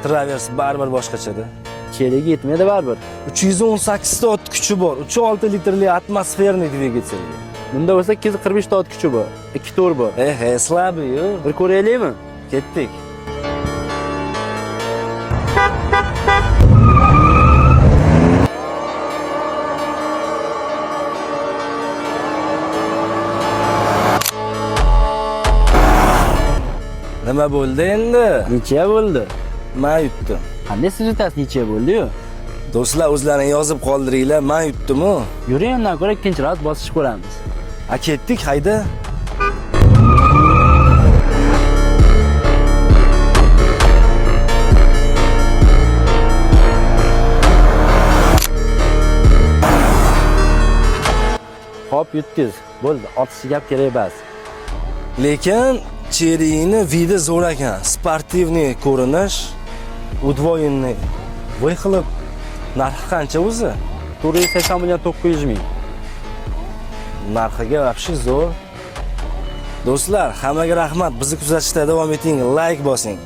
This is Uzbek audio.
Travers baribir boshqachada. Cherigi yetmaydi baribir. 318 ta ot kuchi bor. 3.6 litrli атмосферный dvigatel. Bunda bo'lsa 245 ta ot kuchi bor. 2 turbo. Eh, слабый yu. Bir ko'raylikmi? Ketdik. Nima bo'ldi endi? Necha bo'ldi? Men yutdim. Qanday siz yutasiz, necha bo'ldi-yu? Do'stlar, o'zlaring yozib qoldiringlar, men yutdim-u. Yuring, undan ko'ra ikkinchi raz bosishib ko'ramiz. A ketdik, hayda. Hop, yutdingiz. Bo'ldi, ortiqcha gap kerak emas. Lekin Chery'ni vidi zo'r ekan. Sportivniy ko'rinish, удвоенный выхлоп. Narxi qancha o'zi? 480 million 900 ming. Narxiga вообще zo'r. Do'stlar, hammaga rahmat. Bizni kuzatishda davom eting, like bosing.